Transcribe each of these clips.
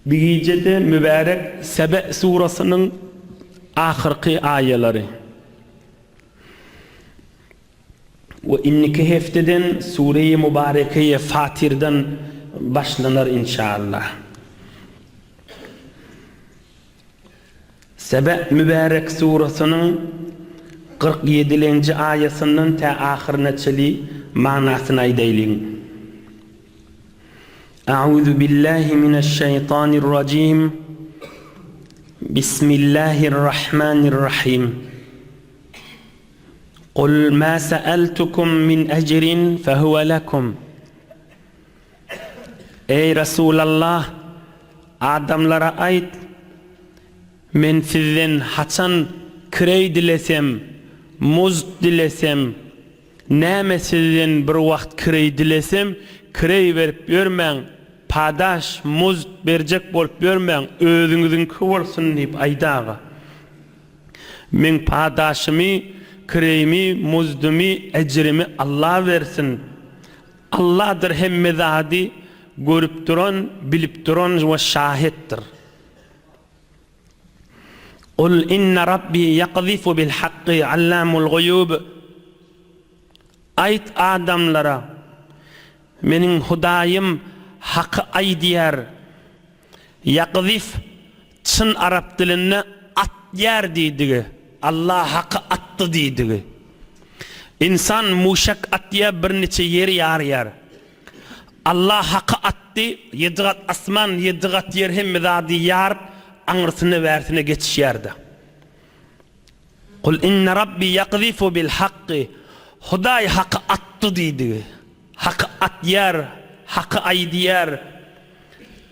Bi gijede mübärek Sebe surasynyň ahyrky aýalary we indiki hefteden Sure-i Mübarekeýe Fatirden başlanar inşallah. Sebe mübärek surasynyň 47-lenji aýasyndan tä ahyryna çeli manasyny aýdaýlyň. A'uzu billahi mineşşeýtanirrajim. Bismillahirrahmanirrahim. Kul ma sa'altukum min ejrin fehuve lekum. Eý Resulallah, adamlara aýt, men sizden haçan kireý dilesem, muzd dilesem, Näme sizden bir wagt kireý dilesem, kireý berip ýörmäň, padaş, muzd, berjek bolup ýörmäň, özüňiziňki bolsun diýip aýdaga. Meň padaşymy, kireýimi, muzdumy, ejrimi Alla bersin. Alladyr hemme zady görüp duran, bilip duran we şahetdir. Kul inne Rabbi ýakzifu bil hakky allamul guýub Aýt adamlara, Meniň Hudaýym haky aýdýar. Ýakzif çyn arap dilinde atýar diýdigi, Allah haky atdy diýdigi. Ynsan muşak atýar birniçe ýer ýarýar. Allah haky atdy, ýedi gat asman, ýedi gat ýer hemme zady ýaryp, aňyrsyna bärsine geçişýärdi. Kul inne Rabbi ýakzifu bil hakky, Hudaý haky atdy diýdigi. Haky atýar, haky aýdýar.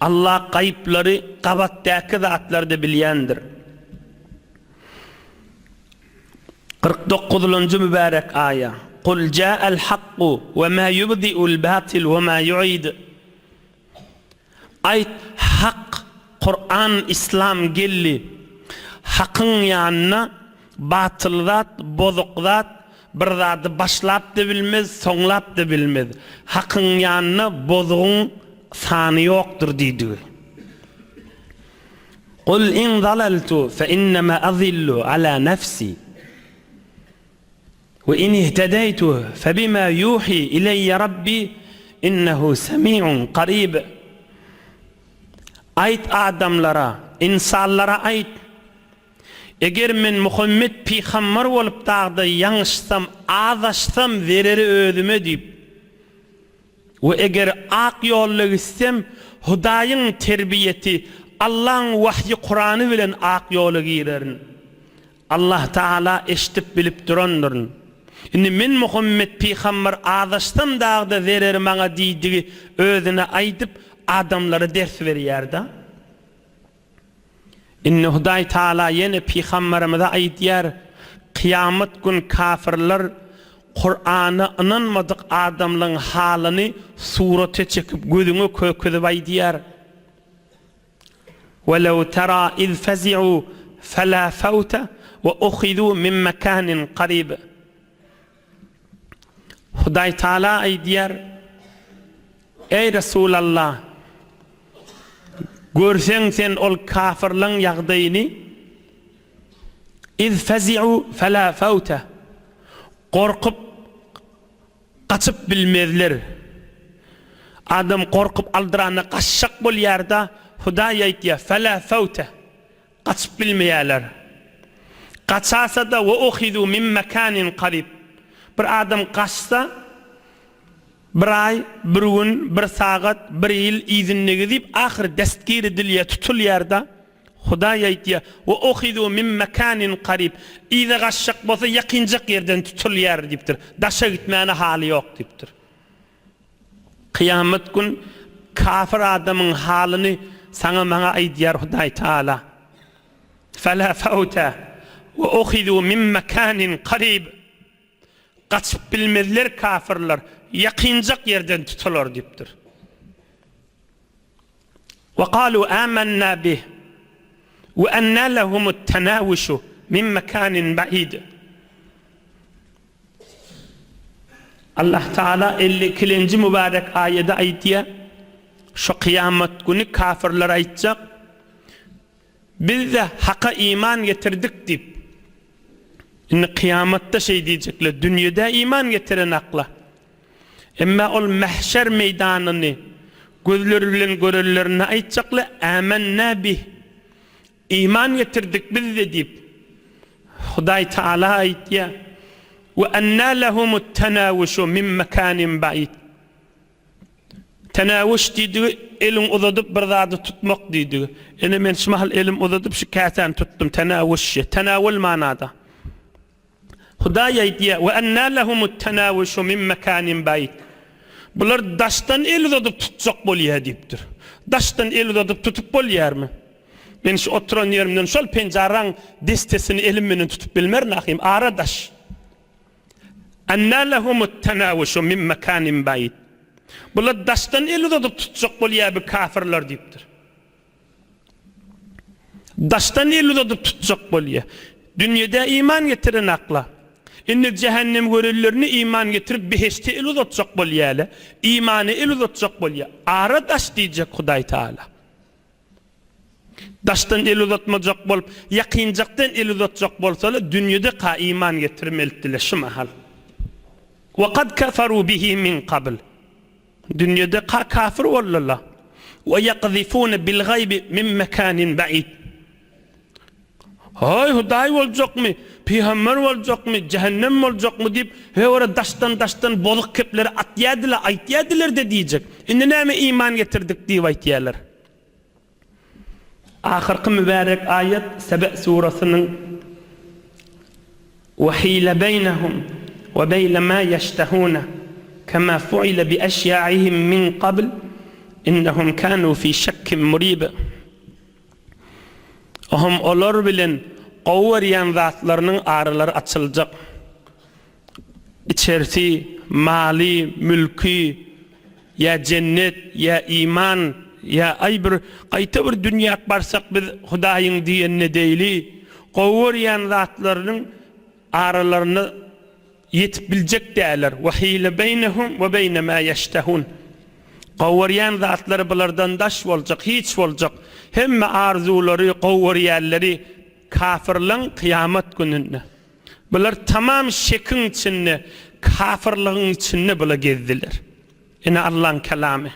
Allah gaýyplary, gabatdaky zatlary-da bilýändir. 49-njy mübärek aýa, Kul ja'al hakku we ma ýubdi'ul batil we ma ýu'id. Aýt, Hak, Kuran, Yslam geldi. Hakyň ýanyna batyl zat, bozuk zat bir zady başlap-da bilmez, soňlap-da bilmez. Hakyň ýanyna bozugyň sany ýokdur diýdigi. Kul in zalaltu fe innema azillu ala nefsi we in ihtedeýtu fe bima ýuhi ileýýe Rabbi innehu semi'un karib. Aýt adamlara, ynsanlara aýt, eger men Muhammet pygamber bolup dagda ýalňyşsam, azaşsam zereri özüme diýip, We eger ak ýolda gitsem, Hudaýyň terbiýesi, Allaň wahýy Kurany bilen ak ýola girerin. Allah Tagala eşidip bilip durandyryn. Indi men Muhammet pygamber azaşsam dagda zereri maňa diýdigi özüne aýdyp adamlara ders berýärda. Indi Hudaý Taala ýene pygamberimize aýdýar, Kyýamat gün kafirler Kurana ynanmadyk adamlaň halyny surata çekip gözüňe kökezip aýdýar, Welew tera iz fezi'u fela fewte we uhizu min mekanin karib. Hudaý Taala aýdýar, Eý Resulallah! Görseň sen ol kafyrlaň ýagdaýyny, Iz fezi'u fela fewte, Gorkup gaçyp bilmezler. Adam gorkup aldyranda gaçjak bolýar-da, Hudaý aýtýar, Fela fewte, Gaçyp bilmeýärler. Gaçasa-da we uhizu min mekanin karib. Bir adam gaçsa, bir aý, bir gün, bir sagat, bir ýyl yzynda gezip, ahyry destgir edilýär, tutulýar-da. Hudaý aýtýar, we uhizu min mekanin karib. Yza gaçjak bolsa, ýakynjak ýerden tutulýar diýipdir. Daşa gitmäne haly ýok diýipdir. Kyýamat gün kafir adamyň halyny saňa maňa aýdýar Hudaý Taala. Fela fawta we uhizu min mekanin karib. Gaçyp bilmezler kafirler, ýakynjak ýerden tutular diýipdir. We kalu amanna bih we enna lehumut tenawuşu min mekanin ba'id. Allah Taala 52-nji mübarek aýada aýdýar. Şo kyýamat güni kafirler aýtjak, Biz-de Haka iman getirdik diýip. Indi kyýamatda şeý diýjekler, dünýede iman getiren akla. Emma ol mähşer meýdanyny gözleri bilen görenlerinde aýtjaklar, Ämennä bih, iman getirdik biz-de diýip. Hudaý Taala aýtýar, Ve ennâ lehumut tenâvuşu min mekânin ba'id. Tenäwüş diýdigi eliňi uzadyp bir zady tutmak diýdigi. Ine men şu mahal elimi uzadyp şu käsäni tutdum. Tenäwüş, tenäwül manada. Hudaý aýdýar, Ve ennâ lehumut tenäwüşu min mekânin ba'id. Bular daşdan el uzadyp tutjak bolýar diýipdir. Daşdan el uzadyp tutup bolýarmy? Men şu oturan ýerimden şol penjaraň destesini elim bilen tutup bilmerin ahym, ara daş. Ennâ lehumut tenâvuşu min mekânin ba'id. Bular daşdan el uzadyp tutjak bolýar bu kafirler diýipdir. Daşdan el uzadyp tutjak bolýar. Dünýede iman getiren akla. Indi jähennem görenlerini iman getirip behişte el uzatjak bolýarlar. Imana el uzatjak bolýar. Ara daş diýjek Hudaý Taala. Daşdan el uzatmajak bolup, ýakynjakdan el uzatjak bolsalar, dünýede-ka iman getirmeliddiler şu mahal. Wa kad kafaru bihi min kabl. Dünýede-ka kafir boldular. Wa ýakzifune bil gaýbi min mekanin ba'id. Haý, Hudaý boljakmy, pygamber boljakmy, jähennem boljakmy diýip, höwre daşdan-daşdan bozuk kepleri atýardylar, aýtýardylar-da diýjek. Indi näme iman getirdik diýip aýtýarlar. Ahyrky mübärek aýat Sebe surasynyň Ve hile beýnehum ve beýne ma ýeştehune kema fuile bi eşýaihim min kabl innehum kanu fi şekkin murib. Ohm olar bilen gowy görýän zatlarynyň aralary açyljak. Içersi, maly, mülki, ýa jennet, ýa iman, ýa aý bir gaýta bir dünýäk barsak biz Hudaýyň diýenine deýli, gowy görýän zatlarynyň aralaryna ýetip biljek däler. Ve hile beýnehum ve beýne ma ýeştehun. Gowy görýän zatlary bulardan daş boljak, hiç boljak. Hemme arzuwlary, gowy görýänleri kafyrlaň kyýamat gününde. Bular tamam şekiň içinde, kafyrlygyň içinde bula gezdiler. Ine Allaň kelamy.